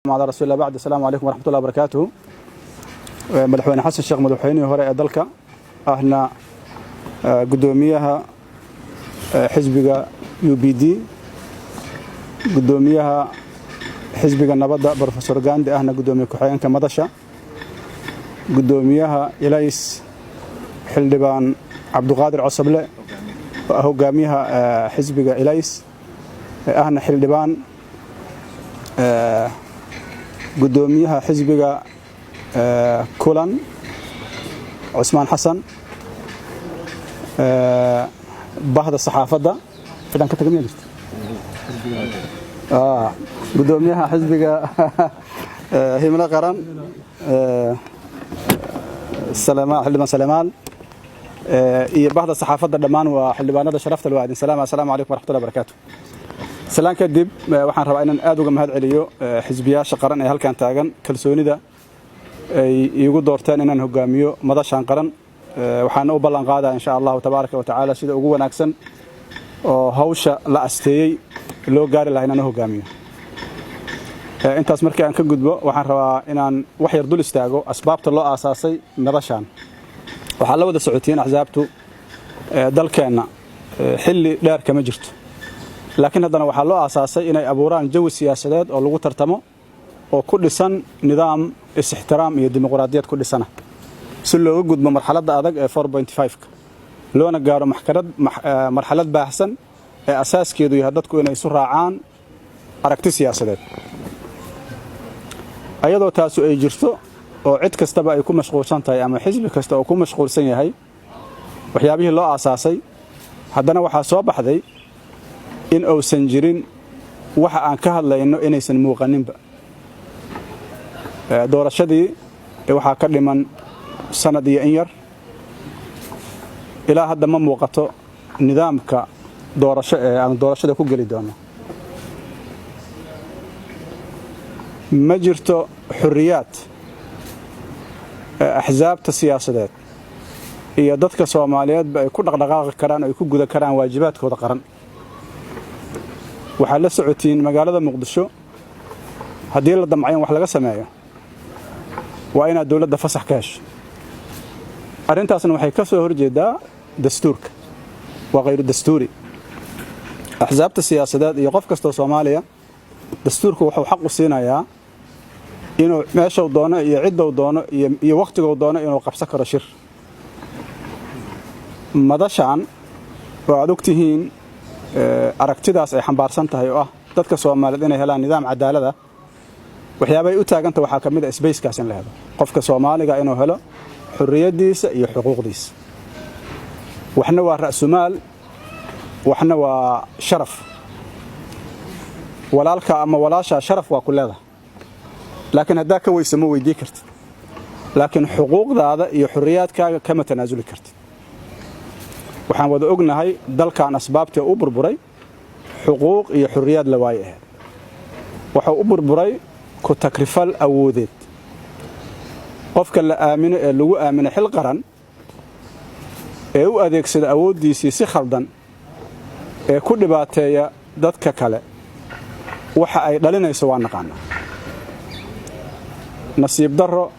Calaa rasuulillah bacd. Asalaamu calaykum waraxmatullahi wabarakaatuhu. Madaxweyne Xasan Sheekh, madaxweynihii hore ee dalka, ahna guddoomiyaha xisbiga UPD, guddoomiyaha xisbiga Nabadda Professor Gandi, ahna guddoomiye ku-xigeenka Madasha, guddoomiyaha Ilays Xildhibaan Cabduqaadir Cosoble oo ah hogaamiyaha xisbiga Ilays, ahna xildhibaan, guddoomiyaha xisbiga Kulan Cusmaan Xasan, bahda saxaafadda, cidaan ka taga miyaa jirta? Guddoomiyaha xisbiga Himlo Qaran Xildhibaan Salemaal iyo bahda saxaafadda dhammaan, waa xildhibaanada sharafta, waa idin salaama. Assalaamu calaykum waraxmatullahi wabarakaatu. Salaan kadib, waxaan rabaa inaan aad uga mahad celiyo xisbiyaasha qaran ee halkan taagan kalsoonida ay iigu doorteen inaan hogaamiyo Madashan Qaran. Waxaana u ballan qaadaa, insha Allahu tabaaraka wa tacaala, sida ugu wanaagsan oo hawsha la asteeyey loo gaari lahaa inaan u hogaamiyo. Intaas markii aan ka gudbo, waxaan rabaa inaan wax yar dul istaago asbaabta loo aasaasay madashan. Waxaa la wada socotiin axsaabtu dalkeenna xilli dheer kama jirto, laakiin haddana waxaa loo aasaasay inay abuuraan jawi siyaasadeed oo lagu tartamo oo ku dhisan nidaam is-ixtiraam iyo dimuqraadiyad ku dhisana, si looga gudbo marxaladda adag ee 4.5-ka, loona gaaro marxalad baahsan ee asaaskeedu yahay dadku inay isu raacaan aragti siyaasadeed. Ayadoo taasu ay jirto oo cid kastaba ay ku mashquulsan tahay ama xisbi kasta oo ku mashquulsan yahay waxyaabihii loo aasaasay, haddana waxaa soo baxday in uusan jirin waxa aan ka hadlayno inaysan muuqaninba. Doorashadii waxaa ka dhiman sanad iyo in yar. Ilaa hadda ma muuqato nidaamka doorasho ee aan doorashada ku geli doono. Ma jirto xorriyaad axsaabta siyaasadeed iyo dadka Soomaaliyeedba ay ku dhaqdhaqaaqi karaan oo ay ku gudan karaan waajibaadkooda qaran. Waxaad la socotiin magaalada Muqdisho haddii la damcayo in wax laga sameeyo, waa inaad dowladda fasax ka hesho. Arrintaasna waxay ka soo horjeedaa dastuurka, waa khayru dastuuri. Axsaabta siyaasadeed iyo qof kastoo Soomaaliya dastuurku wuxuu xaq u siinayaa inuu meeshuu doono iyo ciddou doono iyo wakhtiguu doono inuu qabsan karo shir. Madashan oo aad og tihiin aragtidaas ay xambaarsan tahay oo ah dadka Soomaaliyeed inay helaan nidaam cadaalada, waxyaabay u taaganta waxaa ka mid a space-kaas in la helo, qofka Soomaaliga inuu helo xorriyaddiisa iyo xuquuqdiisa. Waxna waa ra'sumaal, waxna waa sharaf. Walaalka ama walaashaa sharaf waa ku leedahay, laakiin haddaa ka weysa ma weydii kartid, laakiin xuquuqdaada iyo xorriyaadkaaga kama tanaasuli kartid. Waxaan wada ognahay dalkan asbaabtii u burburay xuquuq iyo xorriyaad la waaye ahayd. Wuxuu u burburay ku takrifal awoodeed. Qofka la aamino ee lagu aamino xil qaran ee u adeegsada awooddiisii si khaldan ee ku dhibaateeya dadka kale, waxa ay dhalinayso waa naqaanaa. Nasiib darro,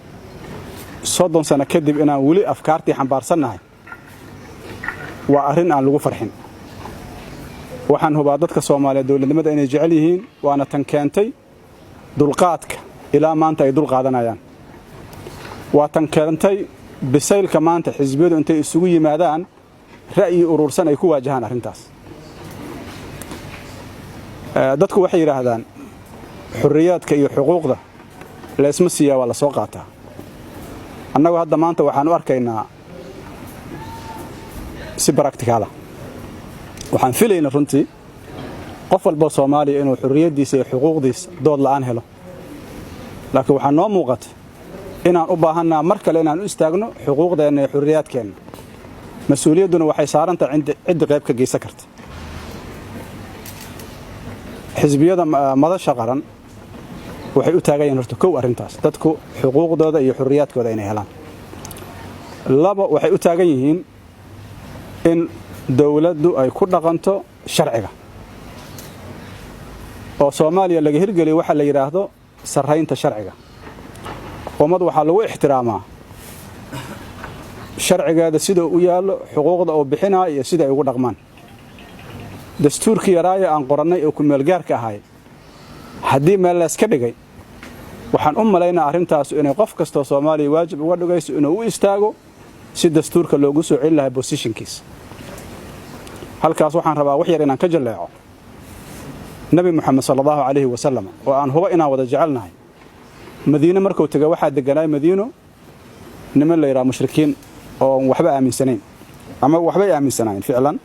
30 sano kadib inaan weli afkaartii xambaarsannahay waa arrin aan lagu farxin. Waxaan hubaa dadka Soomaaliyeed dowladnimada inay jecel yihiin, waana tan keentay dulqaadka ilaa maanta ay dul qaadanayaan, waa tan keentay bisaylka maanta xisbiyadu intay isugu yimaadaan ra'yi urursan ay ku waajahaan arrintaas. Dadku waxay yidhaahdaan xorriyaadka iyo xuquuqda laysma siiyaa, waa la soo qaataa. Annagu hadda maanta waxaan u arkaynaa si practical ah. Waxaan filayna runtii qof walba Soomaaliya inuu xorriyaddiisa iyo xuquuqdiisa dood la'aan helo, laakiin waxaa noo muuqata inaan u baahannaa mar kale inaan u istaagno xuquuqdeenna iyo xorriyaadkeenna. Mas-uuliyadduna waxay saarantahay ciddi qayb ka geysan karta. Xisbiyada Madasha Qaran waxay u taagan yihiin horta kow arrintaas, dadku xuquuqdooda iyo xorriyaadkooda inay helaan. Laba, waxay u taagan yihiin in dowladdu ay ku dhaqanto sharciga oo Soomaaliya laga hirgeliyo waxa la yidhaahdo Sarraynta sharciga. Ummad waxaa lagu ixtiraamaa sharcigeeda sida u yaallo, xuquuqda uu bixinaa iyo sida ay ugu dhaqmaan. Dastuurkii yaraayo aan qorannay oo kumeelgaarka ahay haddii meel layska dhigay, waxaan u malaynaa arrintaasu inay qof kastoo Soomaaliya waajib uga dhigayso inuu u istaago si dastuurka loogu soo celin lahay position-kiisa. Halkaas waxaan rabaa wax yar inaan ka jalleeco Nebi Moxamed sala Allahu calayhi wasalam, oo aan hubo inaan wada jecelnahay. Madiine markuu tegay, waxaa degganaay Madiino niman la yidhaha mushrikiin oo waxba aaminsanayn, ama waxbay aaminsanaayeen ficlan,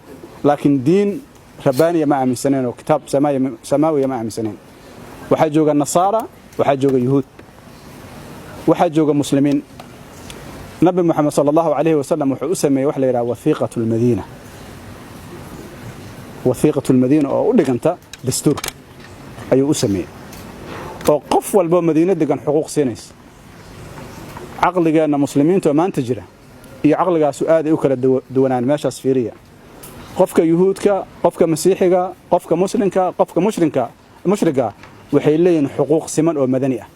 laakiin diin rabbaaniya ma aaminsanayn oo kitaab samaawiya ma aaminsanayn. Waxaa jooga nasaara, waxaa jooga yuhuud, waxaa jooga muslimiin. Nabi Moxamed sala Allahu calayhi wasalam wuxuu u sameeyey wax la yidhaha Wathiiqatu Lmadiina, Wathiiqatu Lmadiina, oo u dhiganta dastuurka ayuu u sameeyey, oo qof walbo Madiino degan xuquuq siinaysa. Caqligeenna muslimiinta oo maanta jira iyo caqligaasu aaday u kala duwanaan. Meeshaas fiiriya: qofka yuhuudka, qofka masiixiga, qofka muslimka, qofka mushriga waxay leeyihiin xuquuq siman oo madani ah.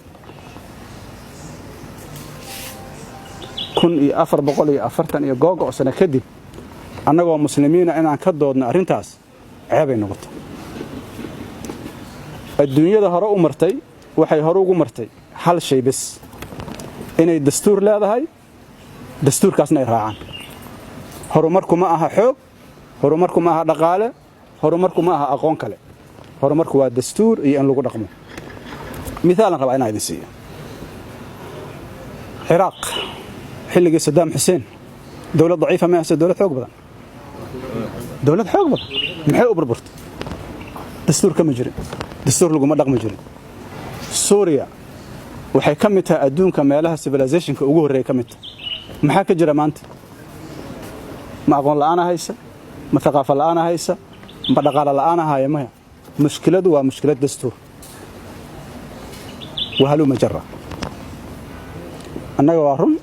1440 iyo googo oo sano kadib, annagoo muslimiina inaan ka doodno arrintaas ceebay noqotay. Adduunyada hore u martay waxay hore ugu martay hal shay bes: inay dastuur leedahay, dastuurkaasna ay raacaan. Horumarku ma aha xoog, horumarku ma aha dhaqaale, horumarku ma aha aqoon kale. Horumarku waa dastuur iyo in lagu dhaqmo. Mithaalan rabaa inaan idin siiyo. Ciraaq xilligii Sadaam Xuseen dowlad daciifa ma ahse dowlad xoog badan? Dowlad xoog badan. Maxay u burburtay? Dastuur kama jirin, dastuur laguma dhaqmi jirin. Suuriya waxay ka mid tahay adduunka meelaha civilization-ka ugu horreeya ka mid tahay. Maxaa ka jira maanta? Ma aqoon la'aana haysa? Ma thaqaafo la'aana haysa? Ma dhaqaalo la'aana haya? Maya, mushkiladu waa mushkilad dastuur. Wahaluma jara. Annaga waa run,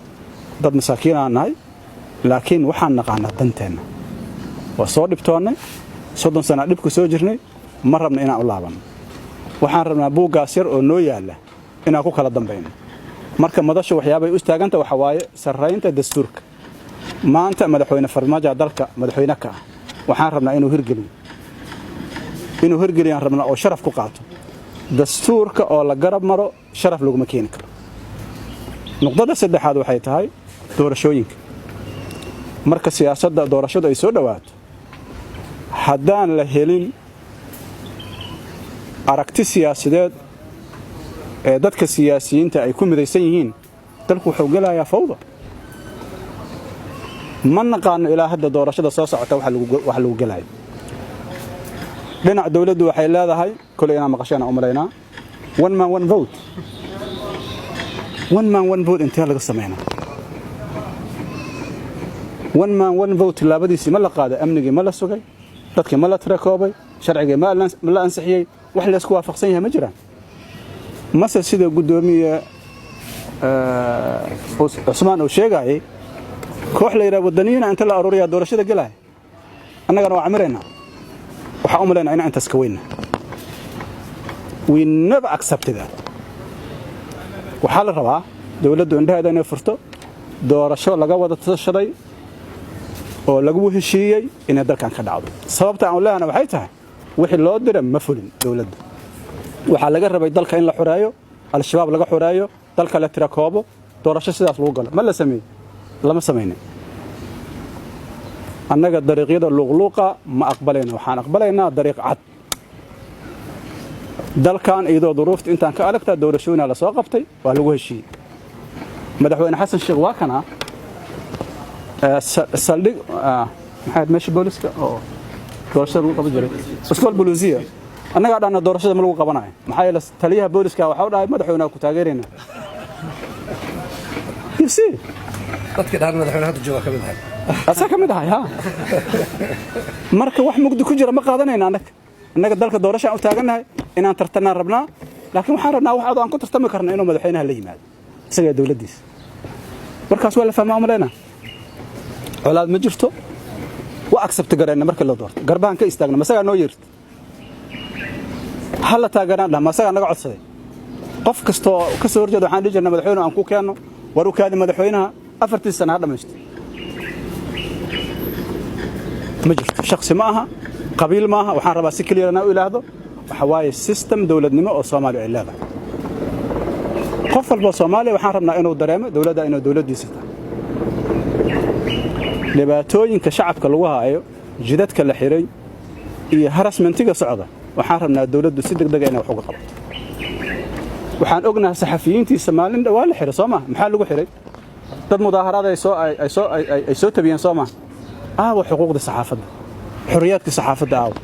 dad masaakiinaan nahay, laakiin waxaan naqaanaa danteenna. Waa soo dhibtoonnay, 30 sanaa dhibku soo jirnay. Ma rabna inaan u laabanno. Waxaan rabnaa buuggaas yar oo noo yaalla inaan ku kala dambayno. Marka madashu waxyaabay u istaaganta waxa waaye sarraynta dastuurka. Maanta Madaxweyne Farmaajo dalka madaxweyne ka ah, waxaan rabnaa inuu hirgeliyo, inuu hirgeliyaan rabnaa oo sharaf ku qaato. Dastuurka oo la garab maro sharaf laguma keeni karo. Nuqdada saddexaad waxay tahay doorashooyinka. Marka siyaasadda doorashadu ay soo dhowaato, haddaan la helin aragti siyaasadeed ee dadka siyaasiyiinta ay ku midaysan yihiin, dalku wuxuu gelayaa fawda. Ma naqaano ilaa hadda doorashada soo socota waxa lagu gelayo. Dhinac dawladdu waxay leedahay, koley inaa maqasheen aan u malaynaa, one man one vote. One man one vote intee laga samaynaa? One man one vote tillaabadiisii ma la qaaday? Amnigii ma la sugay? Dadkii ma la tirakoobay? Sharcigii ma la ansixiyey? Wax laysku waafaqsan yahay ma jiraan. Mase sida guddoomiye Cusmaan uu sheegayay, koox la yidhaha wadaniyiina inta la aruuriyaa doorashada gelaya, annagana waa camiraynaa. Waxaan u malaynaa inaan intaas ka weyna. We never accepted that. Waxaa la rabaa dowladdu indhaheeda inay furto, doorasho laga wada tashaday oo lagu heshiiyey inay dalkan ka dhacdo. Sababta aan leehana waxay tahay wixii loo dira ma fulin dowladda. Waxaa laga rabay dalka in la xoreeyo, Al-Shabaab laga xoreeyo, dalka la tirakoobo, doorasho sidaas lagu galo. Ma la sameeyey? Lama samaynin. Annaga dariiqyada luuqluuqa ma aqbalayna. Waxaan aqbalaynaa dariiq cad. Dalkan iyadoo duruufta intaan ka adagtaa doorashooyinaa la soo qabtay, waa lagu heshiiyey. Madaxweyne Xasan Sheekh waa kana saldhig, maxay meesha booliska oo doorashada lagu qaban jiray, Iskool Bolusiya. Annagaa dhahna doorashada ma lagu qabanayo, maxaa yeele taliyaha booliska waxaa u dhahay, "Madaxweynaha ku taageerayna." You see? Dadka dhaan madaxweyne hadda jooga ka mid ahay. Asaa ka mid ahay ha. Marka wax mugdi ku jira ma qaadanayna annaga. Annaga dalka doorashaan u taagannahay, inaan tartanaan rabnaa, laakiin waxaan rabnaa wax adoo aan ku tartami karna inuu madaxweynaha la yimaado, isagaa dowladdiisa. Markaas waa la fahmaa umalaynaa. Colaad ma jirto. Waa accept garayna markii la doorto, garbahan ka istaagna. Masagaa noo yeerta ha la taageeraan dhah? Masagaa naga codsaday? Qof kastoo ka soo horjeeda waxaan dhihi jirnay, madaxweyne aan ku keenno, war u kaadi madaxweynaha, 4-tii sana ha dhammaysto. Ma jirto, shaksi ma aha, qabiil ma aha. Waxaan rabaa si clear inaan u ilaahdo, waxa waaye system dowladnimo oo Soomaaliya ay leedahay. Qof walba Soomaaliya waxaan rabnaa inuu dareemo dowladda inuu dowladdiisa tahay. Dhibaatooyinka shacabka lagu haayo, jidadka la xiray iyo harassment-iga socda, waxaan rabnaa dowladdu si degdega inay wax uga qabato. Waxaan ognahay saxafiyiintiisa maalin waa la xiray, soo maha? Maxaa lagu xiray? Dad mudaaharaad ay soo tabiyeen, soo maha? Aawa xuquuqda saxaafadda, xorriyaadka saxaafadda aawa?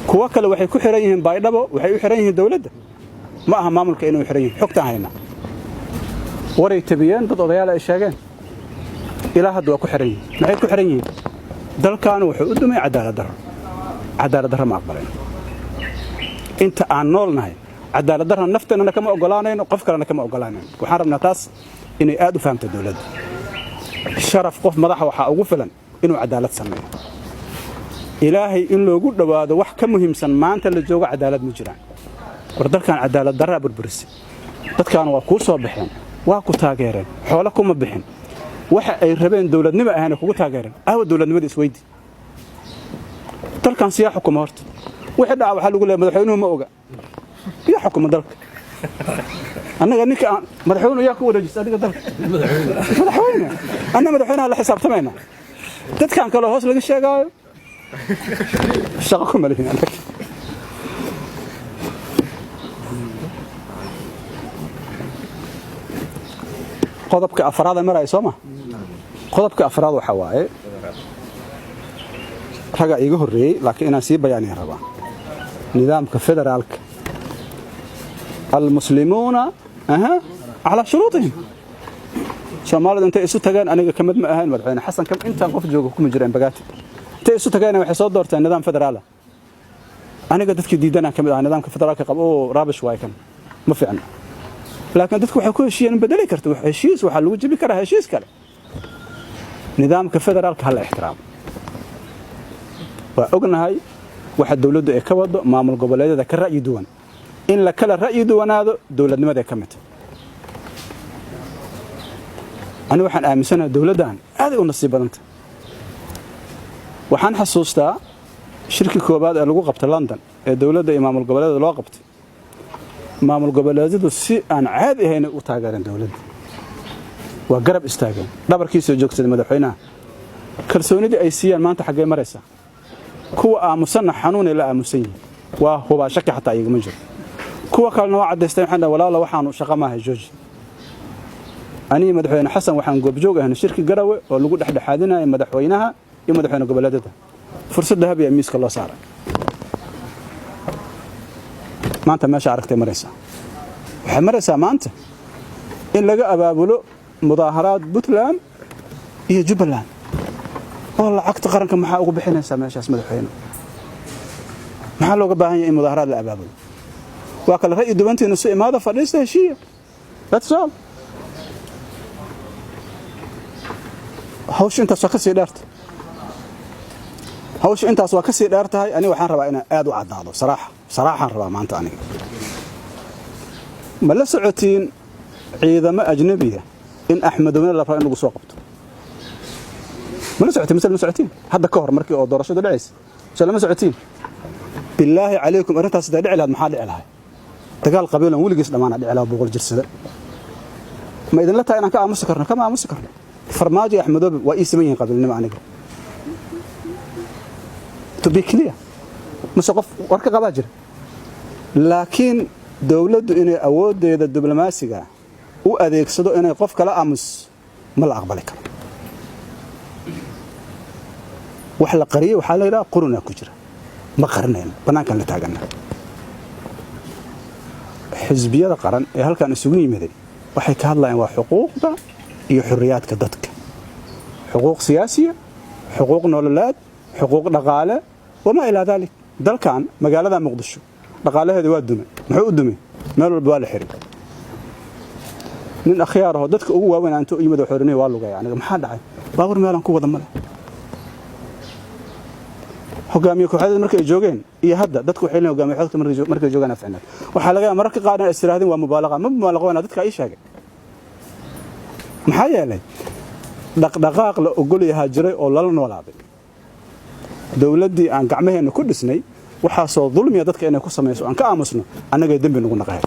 Kuwo kale waxay ku xiran yihiin Baydhabo, waxay u xiran yihiin dowladda, ma aha maamulka inay u xiran yihiin. Xogtaan haynaa, waray tabiyeen dad odayaal ay sheegeen, ilaa hadda waa ku xiran yihiin. Maxay ku xiran yihiin? Dalkaanu wuxuu u dumay cadaalad darro. Cadaalad darro ma aqbalayno inta aan nool nahay. Cadaalad darrona nafteennana kama oggolaanayno, qof kalena kama oggolaanayno. Waxaan rabnaa taas inay aad u fahamto dowladda. Sharaf qof madaxa waxaa ugu filan inuu cadaalad sameeyo. Ilaahay in loogu dhowaado wax ka muhiimsan maanta la joogo cadaalad ma jiraan. War dalkan cadaalad darraa burburisay. Dadkan waa kuu soo baxeen, waa ku taageereen, xoolo kuma bixin, waxa ay rabeen dowladnimo ahayna kugu taageereen. Aawa dowladnimada? Isweydi. Dalkan siyaa xukuma horta? Wixii dhaca waxaa lagu leeyahay madaxweynuhu ma oga. Yaa xukuma dalka? Annaga ninka aan madaxweynuhu yaa ku wareejista adiga dalka? Madaxweyne. Anna madaxweynaha la xisaabtamayna. Dadkan kaloo hoos laga sheegaayo shaqo kuma lihin annaga. Qodobka afraad maraya, soo ma? Qodobka afraad waxa waaye, raga iiga horreeyey, laakiin inaan sii bayaaniyan rabaa nidaamka federaalka. المسلمون aha على شروطهم. Soomaalidu intay isu tageen, aniga ka mid ma ahayn, madaxweyne Xasan kam intaan qof jooga kuma jireen Bagaati, intay isu tageen waxay soo doorteen nidaam federaal. Aniga dadkii diidanaan ka mid ahaa nidaamka federaalka qab oo rubbish waay, kan ma fiicna, laakiin dadku waxay ku heshiiyeen in bedeli karta. Heshiis waxaa lagu jebi karaa heshiis kale. Nidaamka federaalka ha la ixtiraamo. Waa ognahay waxa dowladdu ay ka wado maamul goboleedyada ka ra'yi duwan. In la kala ra'yi duwanaado dowladnimada ka mid. Ani waxaan aaminsanahay dowladdan aaday u nasiib badanta. Waxaan xasuustaa shirkii koowaad ee lagu qabtay London ee dowladda iyo maamul goboleedyada loo qabtay. Maamul goboleedyadu si aan caadi ahayn u taageereen dowladda, waa garab istaageen, dhabarkiisoo joogsaday madaxweynaha. Kalsoonidii ay siiyaan maanta xaggee maraysaa? Kuwa aamusanna xanuunay la aamusan yihiin, waa hubaa, shaki xataa igama jiro. Kuwa kalena waa caddaysteen, waxaan dhahay, walaalo, waxaanu shaqo maaha, jooji. Anigi madaxweyne Xasan waxaan goobjoog ahnay shirki Garawe oo lagu dhexdhexaadinaya madaxweynaha iyo madaxweyne goboleedyada. Fursad dahabi ayaa miiska loo saaray. Maanta meesha aragtay maraysaa, waxay maraysaa maanta in laga abaabulo mudaaharaad Puntland iyo Jubbaland oo lacagta qaranka. Maxaa ugu bixinaysaa meeshaas, madaxweyne? Maxaa looga baahan yahay in mudaaharaad la abaabulo? Waa kala ra'yi duwantiina, su imaada, fadhiista, heshiiya. That's all. Hawshu intaas waa ka sii dheerta, hawshu intaas waa ka sii dheer tahay. Aniga waxaan rabaa inaan aad u caddaado. Saraaxa, saraaxaan rabaa maanta. Aniga ma la socotiin ciidamo ajnabiya in Axmedowne la rabo in lagu soo qabto? Ma la socotiin mise lama socotiin? Hadda ka hor markii oo doorashadu dhacaysa, soo lama socotiin? Bilaahi calaykum, arrintaas haday dhici lahayd, maxaa dhici lahay? Dagaal qabiilan weligiis dhammaana dhici lahaa, 100 jirsada. Ma idinla tahay inaan ka aamusi karno? Kama aamusi karno. Farmaajo iyo Axmedoobe waa ii siman yihiin qabiilnimo aniga, to be clear. Mase qof warka qabaa jira? Laakiin dowladdu inay awooddeeda diblomaasiga u adeegsado inay qof kala aamus, ma la aqbali karo. Wax la qariyey waxaa la yidhaha qurunaa ku jira. Ma qarinayno, bannaankaan la taagana. Xisbiyada qaran ee halkan isugu yimiday waxay ka hadlayaan waa xuquuqda iyo xorriyaadka dadka, xuquuq siyaasiya, xuquuq nololeed, xuquuq dhaqaale وما إلى ذلك. Dalkan magaalada Muqdisho dhaqaalaheedu waa dumay. Muxuu u dumay? Meel walba waa la xiray. Nin akhyaar ahoo dadka ugu waaweyn intuu yimid oo xorinay waa lugaya. Aniga maxaa dhacay? Baabuur meelaan ku wada male. Hogaamiye kooxeed markay joogeen iyo hadda dadku waxay leeyihiin hogaamiye kooxeedka markay joogaan afcinaad. Waxaa laga yaabaa mararka qaar inay is yiraahdeen waa mubaalaqa. Ma mubaalaqoona, dadka ay sheegay. Maxaa yeelay, dhaqdhaqaaq la ogol yahaa jiray oo lala noolaaday. Dowladdii aan gacmaheenna ku dhisnay waxaasoo dulmiya dadka inay ku samayso aan ka aamusno, annagay dembi nagu naqahay.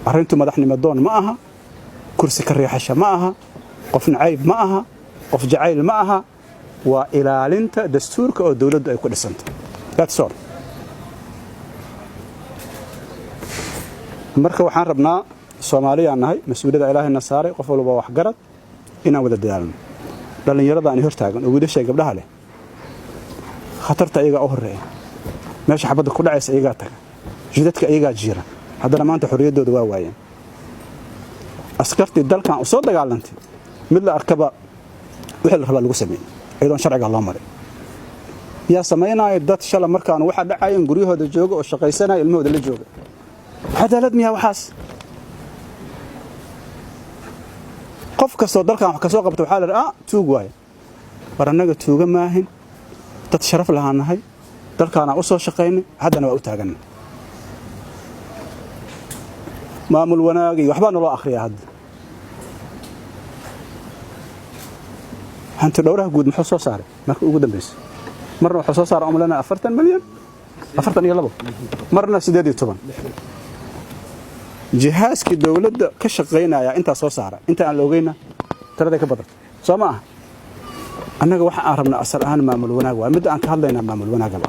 Arrintu madaxnimo doon ma aha, kursi ka riixasha ma aha, qof nacayb ma aha, qof jacayl ma aha. Waa ilaalinta dastuurka oo dowladdu ay ku dhisantay. That's all. Marka waxaan rabnaa, Soomaaliyaan nahay, mas-uuliyadda Ilaahayna saaray, qof walba waxgarad, inaan wada dadaalno. Dhallinyarada aan hortaagan oo wiilasha gabdhaha leh, khatarta iyagaa u horreeya. Meesha xabadda ku dhacaysa iyagaa taga, jidadka iyagaa jiira. Haddana maanta xorriyaddooda waa waayeen. Askartii dalkan u soo dagaalantay mid la arkaba wixii la rabaa lagu sameeyey iyadoon sharciga loo marin. Yaa samaynaya? Dad shala markaan waxa dhacayan guryahooda jooga oo shaqaysanaya, ilmahooda la jooga. Cadaalad miyaa waxaas? Qof kastoo dalkan wax kasoo qabta waxaa la ah tuug waaye. War annaga tuuga maahin, dad sharaf lahaan nahay, dalkaanaa u soo shaqaynay, haddana waa u taaganna. Maamul wanaag iyo waxbaa naloo akhriyaa. Hadda hanti dhowraha guud muxuu soo saaray marka ugu dambaysay? Marna wuxuu soo saaray umlana 40 milyan, 42, marna 18. Jihaaskii dowladda ka shaqaynaya intaa soo saara, inta aan la ogeyna tiraday ka badan, soo ma aha? Annaga waxa aan rabnaa asal ahaan maamul wanaag waay. Midda aan ka hadlaynaa maamul wanaagaba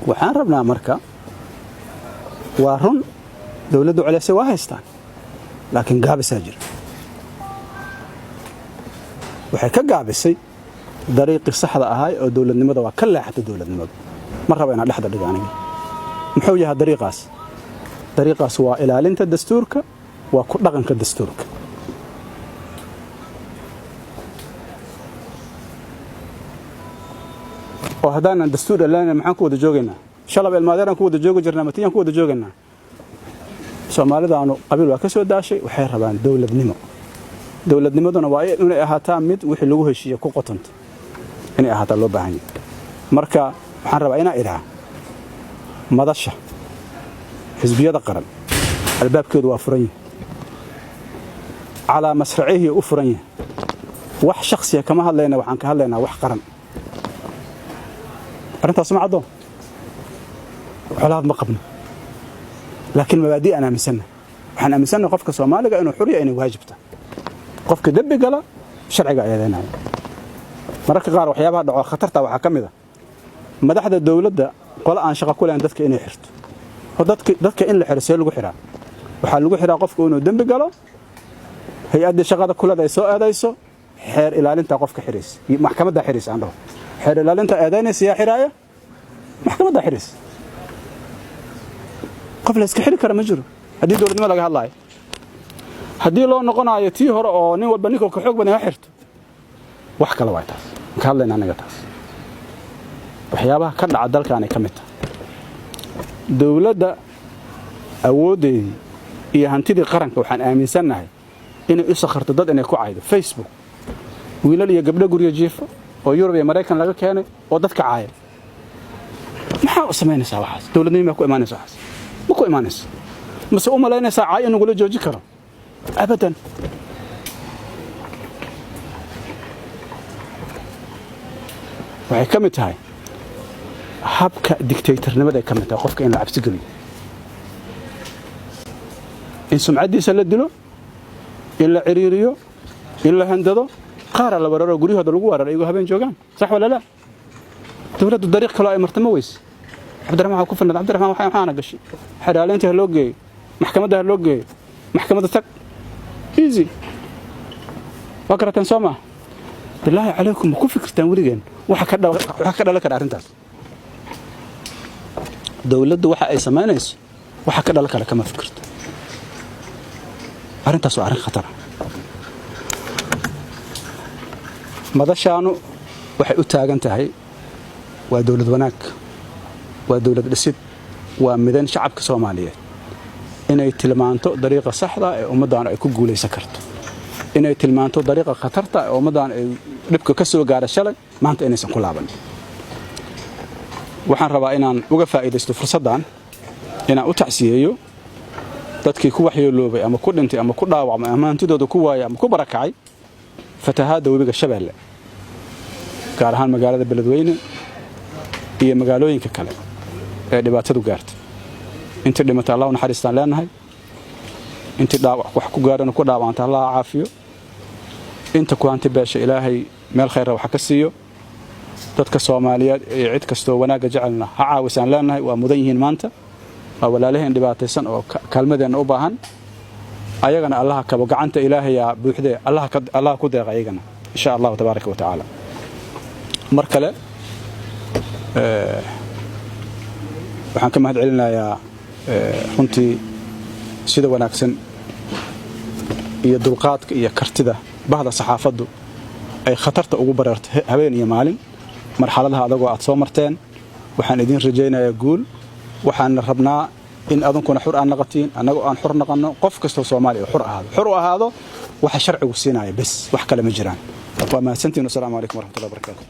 waxaan rabnaa. Marka waa run, dowladdu culaysay waa haystaan, laakiin gaabisaa jira. Waxay ka gaabisay dariiqii saxda ahay oo dowladnimada waa ka leexatay. Dowladnimadu ma raba inaan dhexda dhigo aniga. Muxuu yahay dariiqaas? Dariiqaas waa ilaalinta dastuurka, waa ku dhaqanka dastuurka. Oo haddaanan dastuur ilaalina, maxaan ku wada joogaynaa? Shalab ilmaadeeraan ku wada joogi jirnaa, matiyaan ku wada joogaynaa. Soomaalidaanu qabiil waa ka soo daashay, waxay rabaan dowladnimo. Dowladnimaduna waa inay ahaataa mid wixii lagu heshiiye ku qotonto, inay ahaataa loo baahan yahay. Marka waxaan rabaa inaa idhaa, madasha xisbiyada qaran albaabkeedu waa furan yahay, calaa masracihii u furan yahay. Wax shakhsiya kama hadlayna, waxaan ka hadlaynaa wax qaran. Arrintaas ma caddo. Colaad ma qabno, laakiin mabaadi aan aaminsanna. Waxaan aaminsannahay qofka Soomaaliga inuu xuriya inay waajibta. Qofka dembi gala sharciga eedeynaya. Mararka qaar waxyaabaha dhaco khatarta waxaa ka mid a madaxda dowladda qole aan shaqo ku lahayn dadka inay xirto. Dadka in la xiro, see lagu xiraa? Waxaa lagu xiraa qofku inuu dembi galo, hay-addii shaqada kulada ay soo eedayso, xeer ilaalinta qofka xiraysa, maxkamadda xiraysa aan dhaho. Xeer ilaalinta eedaynaysa, yaa xiraaya? Maxkamadda xiraysa. Qof la iska xiri kara ma jiro haddii dowladnimo laga hadlaayo. Haddii loo noqonayo tii hore oo nin walba ninka ka xoog badan ha xirto, wax kale waay taas. Ka hadlayna anaga taas waxyaabaha ka dhaca dalkaanay ka mid tahay. Dowladda awooddeedii iyo hantidii qaranka waxaan aaminsannahay inay u sakharto dad inay ku caydo Facebook, wiilal iyo gabdho guryo jiifo oo Yurub iyo Maraykan laga keenay oo dadka caaya. Maxaa u samaynaysaa waxaas? Dowladnimo maa ku imaanaysa waxaas? Ma ku imaanayso. Mase u malaynaysaa caay in nagula jooji karo? Abadan. Waxay ka mid tahay habka dictatornimada ay ka mid tahay, qofka in la cabsi geliyo, in sumcaddiisa la dilo, in la ciriiriyo, in la handado. Qaara la weeraro, guryahooda lagu weeraro iyagoo habeen joogaan. Sax wala laa? Dowladdu dariiq kaloo ay marta ma weyse. Cabdiraxmaan waxaa ku filnad. Cabdiraxmaan waxaana gashay, xeraaleynta ha loo geeyo, maxkamadda ha loo geeyo, maxkamadda tag, easy. Waa garateen, soo maa? Bilaahi calaykum, ma ku fikirtaan weligeen waxa ka dhalan kara arrintaas? Dowladdu waxa ay samaynayso waxa ka dhalan kara kama fikirto. Arrintaas waa arrin khatara. Madashaanu waxay u taagan tahay waa dowlad wanaag, waa dowlad dhisid, waa midan shacabka Soomaaliyeed, inay tilmaanto dariiqa saxda ee ummaddaanu ay ku guulaysan karto. Inay tilmaanto dariiqa khatarta ee ummaddan ay dhibka ka soo gaara shalay maanta inaysan ku laaban. Waxaan rabaa inaan uga faa'iidaysto fursaddan inaan u tacsiyeeyo dadkii ku waxyeeloobay ama ku dhintay ama ku dhaawacmay ama hantidooda ku waayay ama ku barakacay fatahaadda Webiga Shabeelle, gaar ahaan magaalada Beledweyne iyo magaalooyinka kale ee dhibaatadu gaartay. Intii dhimatay Allah u naxariistaan leenahay. Intii dhaawac wax ku gaarana, ku dhaawacanta, Allah caafiyo. Inta ku hanti beesha, Ilaahay meel khayra wax ka siiyo. Dadka Soomaaliyeed iyo cid kastoo wanaagga jecelna ha caawisaan leenahay. Waa mudan yihiin maanta, waa walaalaheen dhibaataysan oo kaalmadeenna u baahan. Ayagana Allaha kabo, gacanta Ilaahayaa buuxdee, Allaha ku deeqa ayagana, insha Allahu tabaaraka wa tacaala. Mar kale waxaan ka mahad celinayaa runtii sida wanaagsan iyo dulqaadka iyo kartida bahda saxaafaddu ay khatarta ugu bareerto habeen iyo maalin marxaladaha adagoo aad soo marteen. Waxaan idiin rajaynayaa guul. Waxaana rabnaa in adunkuna xur aad naqatiin, annagoo aan xur naqanno, qof kastoo Soomaaliya xur ahaado, xur u ahaado waxa sharcigu siinaya bes, wax kale ma jiraan. Waa mahadsantiin. Wasalaamu calaykum waraxmatullahi wabarakaatu.